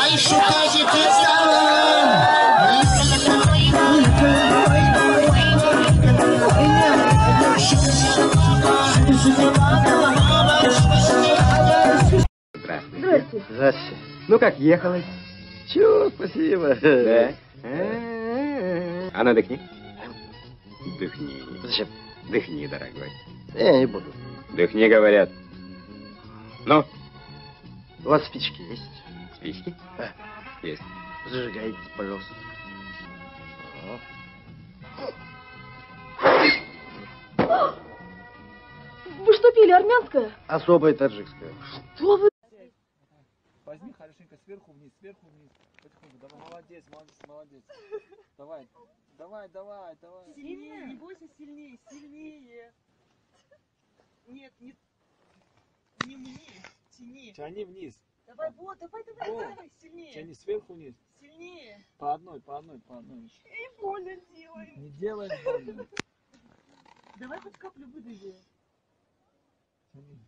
Здравствуйте. Здравствуйте. Здравствуйте. Ну как ехалось? Чего, спасибо. Да. А ну дыхни. Дыхни. Зачем? Дыхни, дорогой. Я не буду. Дыхни, говорят. Ну? У вас спички есть? Спички? Да. Есть. Зажигайте, пожалуйста. Вы что пили, армянское? Особое таджикское. Что вы? Возьми хорошенько сверху вниз, сверху вниз. Потихоньку, давай. Молодец, молодец, молодец. Давай, давай, давай, давай. Сильнее, не бойся, сильнее, сильнее. Нет, не, не мне, тяни. Тяни вниз. Давай, вот, давай, давай, вот. Давай, сильнее. Тяни сверху вниз. Сильнее. По одной, по одной, по одной. И больно делай. Не делай больно. Давай хоть каплю выдави. Тяни.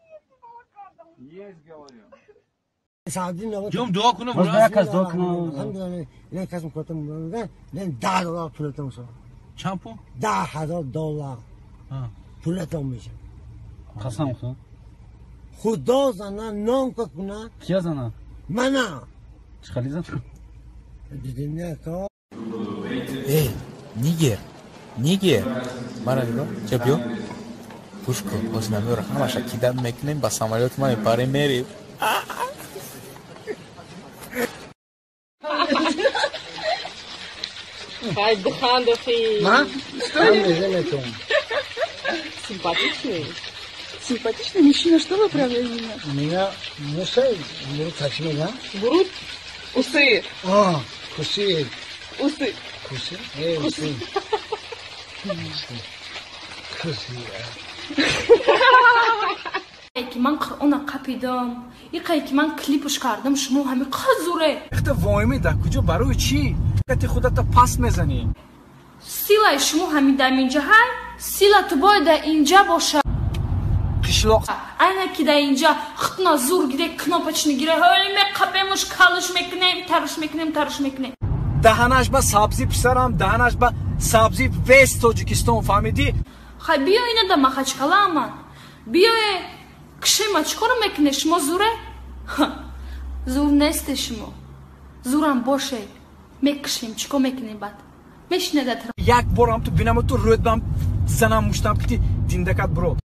Нет, молока там. Есть, говорю. جم دعا کنم باز یک از دعا کنم الحمدلله نه کسم کاتم نه $10 پولتون میشه. چند پول؟ $10,000 پولتون میشه. قسم خدا خدا زنه نام کنه. کیا زنه؟ منه. چه خالی زن؟ دیدیم نه که ای نیگر نیگر мара нигоҳ ча биё гӯш кун боз намеёра ҳамаша кидат мекунем ба самолёт ма мепарем мерем. Ма? Симпатичный. Симпатичный мужчина, что вы прям меня? У меня усы, да? Бурут? Усы. А, усы. Усы. Усы? Усы. Усы. Ки ман Қуръона қапидам, иқае ки ман клипш кардам, шумо ҳами қазуре. Ихта воиме дар куҷо барои чӣ? Кати худата пас мезанӣ. Силаи шумо ҳами дар инҷа ҳай, сила ту бояд дар инҷа боша. Қишлоқ. Айна ки дар инҷа хутна зур гире, кнопочни гире, ҳой меқапемуш, калш мекунем, тарш мекунем, тарш мекунем. Даҳанаш ба сабзи писарам, даҳанаш ба сабзи вес Тоҷикистон, фаҳмидӣ? Хай биё ина да Махачкала аман. Биё кшема чикор мекунед? Шумо зуре? Зур несте шумо. Зурам боше. Мекшем, чико мекунем баъд? Мешинед дар як борам ту бинам ту рӯд бам занам муштам ки диндакат бро.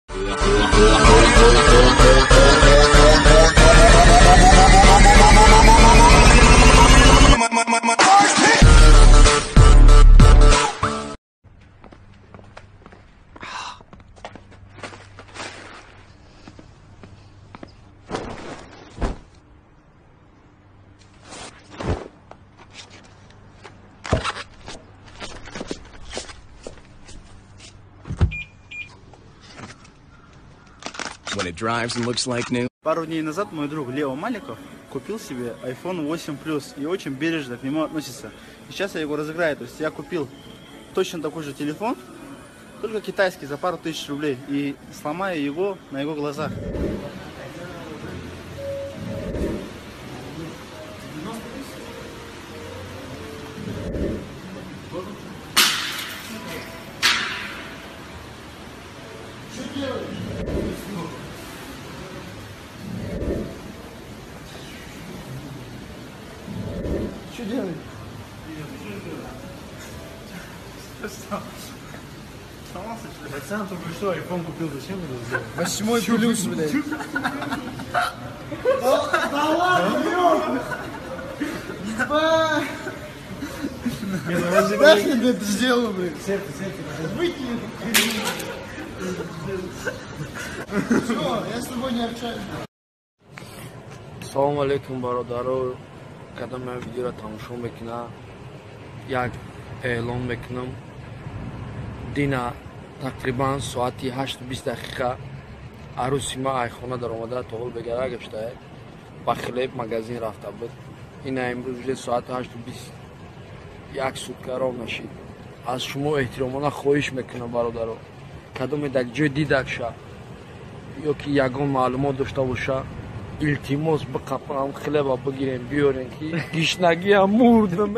When it drives and looks like new. Пару дней назад мой друг Лео Маликов купил себе iPhone 8 Plus и очень бережно к нему относится. И сейчас я его разыграю. То есть я купил точно такой же телефон, только китайский, за пару тысяч рублей. И сломаю его на его глазах. Что делаешь? Что делаешь? Что? Сломался, что ли? Пацан только что айфон купил, зачем это сделал? 8 плюс, блядь. Да ладно, ёб! Ебать! Нахрен ты это сделал, блядь? Сердце, сердце. Выкинь это. Всё, я с тобой не общаюсь. Салом алейкум, бародаро. Кадам ман видеоро тамошо мекунам, як эълон мекунам. Дина тақрибан соати 8:20 арӯси ма айхона даромада то ҳол бегара гаштае, ба хлеб магазин рафта буд. Ина имрӯз уже соати 8:20 як сутка ров нашид. Аз шумо эҳтиромона хоҳиш мекунам, бародаро, кадоме дар ҷой дидак ша ё ки ягон маълумот дошта боша, Илтимос, биқапам, хлеба бигирем, биёрем, ки гишнагиам мурдам.